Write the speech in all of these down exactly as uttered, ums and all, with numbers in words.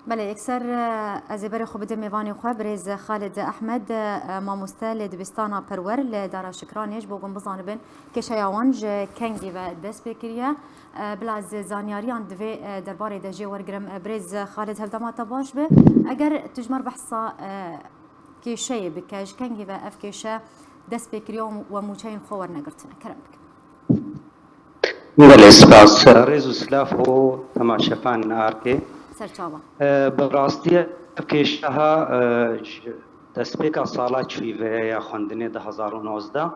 Belê, yekser, e, ez ê berê xwe bidim mêvanê xwe, birêz Xalid Ehmed, e, mamoste li dibistana Perwer li Dara Şikranê, ji bo ku em bizanibin kêşeya wan ji kengî ve dest pê kiriye. E, bila ez zanyariyan di vê, e, derbarê de jê wergirim. E, birêz Xalid, hevdema te baş be. Eger tu ji me re behsa, e, kêşeyê bike, ji kengî ve ev kêşe dest pê kiriye û we mûçeyên xwe wernegirtine. Kerem bike. Belê, spas. Rêz û silav bo temaşevanên Arkê. Serçavan. E, bi rastî ev kêşeha, e, ji destpêka sala çûyî ve ya xwendinê du hezar û nozdeh,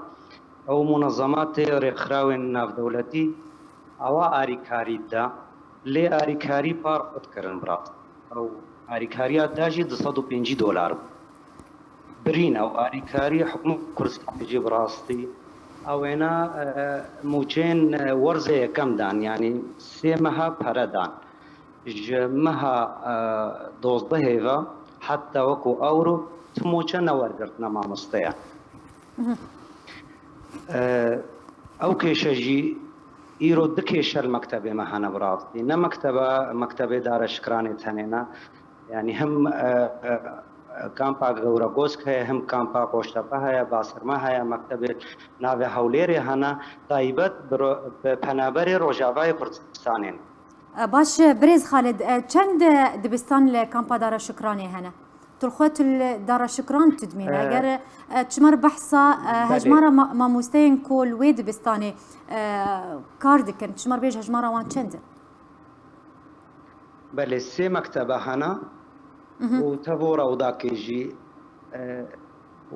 ew munezematê rêkxirawên navdewletî awa arîkarî dida, lê arîkarî par qut kirin bi rastî. Ew arîkariya da jî du sed û pêncî dolar bû. Birîn ew arîkarî hikûmet Kurdistanê jî bi rastî. Ewêna, e, mûçeyên, e, werzê yekem dan, yanî sê meha pere dan. Ji meha, e, dozdehê ve heta wekû ewro tu mûçe newergirtine mamosteyan. Mhm. E, ew kêşe jî îro du kêşe li mektebê me hene bi rastî. Ne mekteba, mektebê Dara Şikranê tenê ne. Yanî him, e, e, kampa Gewregosk heye, him kampa Qoştepe heye, Basirme heye, mektebê navê Hewlêrê hene, taybet bi ro-, bi penaberê Rojavayê Kurdistanê ne. E, baş, birêz Xalid, e, çend dibistan li kampa Dara Şikranê hene? Tu xwe tu li Dara Şikran tu dimîne? E, Eger, e, tu ji me re behsa, e, belê. Hejmara ma-, mamosteyên ku li wê dibistanê, e, kar dikin, tu ji me re bêje hejmara wan çend in? Belê, sê mektebe hene Mhm. û tev û rewdakê jî, e,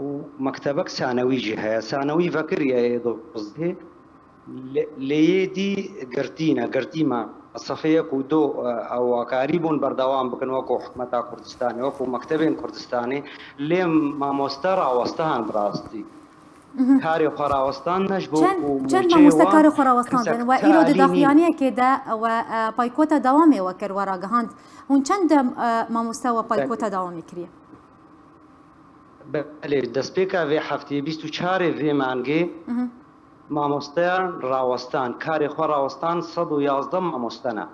û mektebek sanewî jî heye. Sanewî vekiriye yê dozdehê. Lê, lê yê dî girtî ne, girtî me. Sefê yek û du, e, ew akarî bûn berdewam bikin wekû hikûmeta Kurdistanê, wekû mektebên Kurdistanê. Lê mamoste raweste han bi rastî. Mhm. Karê xwe rawestan ne ji bo Çend, ku çend mûçeyê mamoste wan karê xwe rawestan kesek din? We îro di talî nîn. Daxuyaniyekê de we, e, paykota dewamê we kir, we ragihand. Hûn çend, e, mamoste we paykota Belê. Dewamê kiriye? Belê, destpêka vê hefteyê bîst û çarê vê mangê Mhm. mamosteyan rawestan, karê xwe rawestan sed û yazdeh mamoste ne.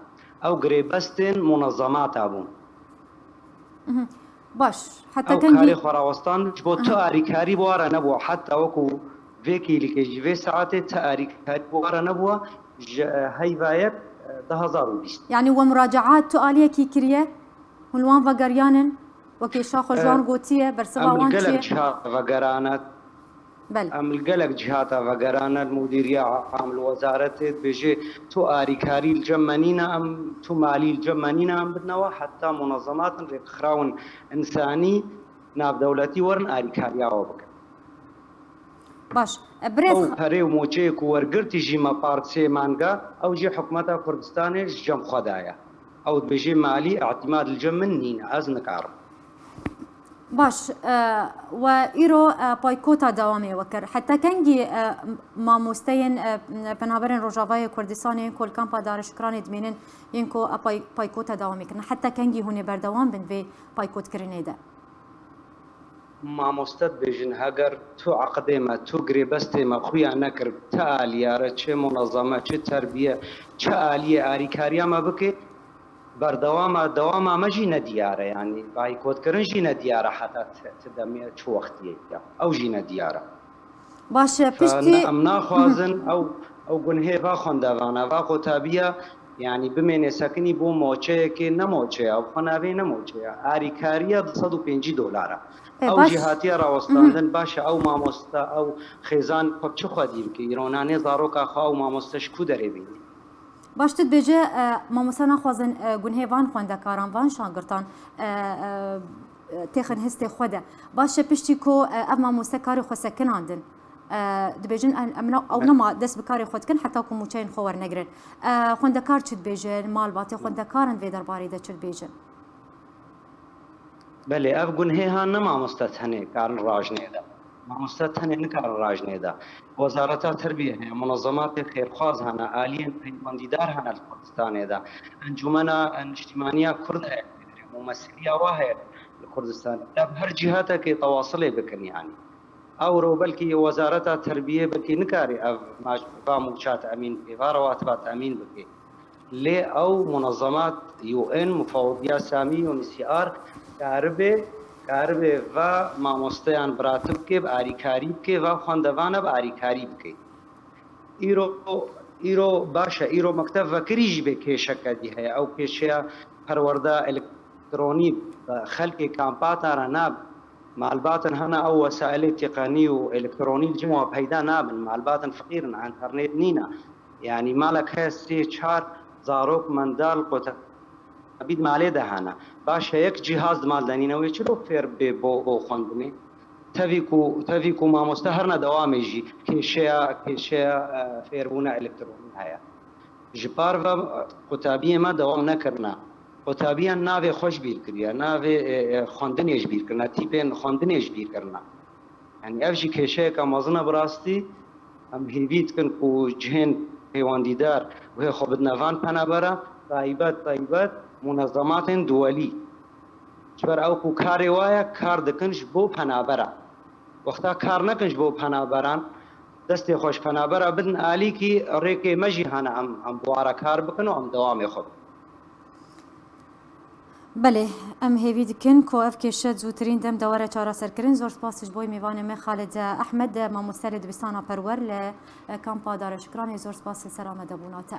Ew girêbestên munezemata bûn. Mhm. Baş, heta Ew kengî karê xwe rawestan ji bo tu Aha. arîkarî bi wara nebû. Heta wekû vê kêlîkê jî vê saetê tu arîkarî bi wara nebû. Ji, e, heyva yek, e, du hezar û bîst. Yanî we muracaat tu aliyekî kiriye? Hûn li wan vegeriyanin? Wekî Şaxo ji wan gotiye, bersiva wan çi ye? Em li gelek cihat vegerane. Belê. Em li gelek cihata vegerane, li mudîriya am, li wezaretê dibêje, tu arîkarî li cem me nîne, em, tu malî li cem me nîne, em bidine we, heta munezematin rêkxirawin însanî navdewletî werin arîkariya we bikin. Baş. E, birêz Ew Xa- perê û moçeyê ku wergirtî jî me par sê manga, ew jî hikûmeta Kurdistanê ji cem xwe daye. Ew dibêje malî îtîmad li cem min nîne, ez nikarim. Baş, e, we îro, e, paykota dewamê we kir. Heta kengî, e, mamosteyên, e, penaberên Rojavayê Kurdistanê yên ku li kampa Darê Şikranê dimînin, yên ku, e, pay-, paykota dewamê kirin? Heta kengî hûn ê berdewam bin vê paykotkirinê de? Mamoste dibêjin, heger tu eqdê me, tu girêbestê me xuya nekir, ti aliya re, çi munezeme, çi terbiye, çi aliyê arîkariya me bike, berdewama dewama me jî nediyar e, yanî baykotkirin jî nediyar e heta ti, ti demê çi wextiyê ye. Ew jî nediyar e. Baş e, Fa piştî ne, em naxwazin ew, ew gunhê va xwendevana, va qotabiya, yanî bimêne sekinî bo moçeyekê ne moçeya, xwe navê ne moçeya. Arîkariya du sed û pêncî dolar e. E, Ew baş. Jî hatiye rawestandin, baş e, ew mamoste, ew xêzan xwe çi xwedî bike? Îro nanê zaroka xwe ew mamoste ji ku derê bînî? Baş tu dibêje, e, mamoste naxwazin, e, gunhê van xwendekaran, van şagirtan, e, e, têxin histê xwe de. Baş e, piştî ku, e, ev mamoste karê xwe sekinandin, e, dibêjin, em, em ne-, ew nema dest bi karê xwe dikin heta ku mûçeyên xwe wernegirin. E, xwendekar çi dibêjin? Malbatê xwendekaran vê derbarê de çi dibêjin? Belê, ev gunhê ha ne mamoste tenê karin rajnê de. Mamoste tenê nikarin rajnê de. Wezareta Terbiyê heye, munezematê xêrxwaz hene, aliyên peywendîdar hene li Kurdistanê de. Encûmena Niştîmaniya Kurd heye, mumesiliya wa heye li Kurdistanê. Ev her cîhatekê tewasilê bikin, yanî. Ewro belkî Wezareta Terbiyê belkî nikarî ev maj-, va mûça temîn bike, va rewatiba temîn bike. Lê ew munezemat U N, Mufawediya Samî, U N H C R, karibe, karibe va mamosteyan birate bike, bi alîkarî bike, va xwendevana bi alîkarî bike. Îro, îro baş e, îro mekteb vekirî jî bê kêşeke dî heye. Ew kêşeya perwerda elektronî bi xelkê kampata re nabe. Malbatin hene ew wesailê teqenî û elektronî li cem we peyda nabin. Malbatin feqîr in, enternet nîne. Yanî malek heye sê çar zarok, mendal, qotabî di malê de hene. Baş e, yek cîhaz di mal de nîne, wê çilo fêr bê bo, bo xwendinê? Tevî ku, tevî ku mamoste herine dewamê jî kêşeya, kêşeya, e, fêrbûna elektronî heye. Ji par ve qutabiyê me dewam nekirine. Qutabiyan navê xwe ji bîr kiriye, navê, e, e, xwendinê ji bîr kirine, tîpên xwendinê ji bîr kirine. Yanî ev jî kêşeyeke mezin e bi rastî. Em hêvî dikin ku cihên pêwendîdar guhê xwe bidine van penabera, taybet, taybet munezematên duwelî. Ji ber ew ku karê wa ye, kar dikin ji bo penabera. Wexta kar nekin ji bo penaberan, destê xwe ji penabera bidin alîkî, rêkê me jî hene em, em bi wan re kar bikin û em dewamê xwe bidin. Belê, em hêvî dikin ku ev kêşe zûtirîn dem de were çareserkirin. Zor spas ji bo mêvanê me Xalid Ehmed, mamoste li dibistana Perwer li, e, kampa Dara Şukranê. Zor spas li ser amadebûna te.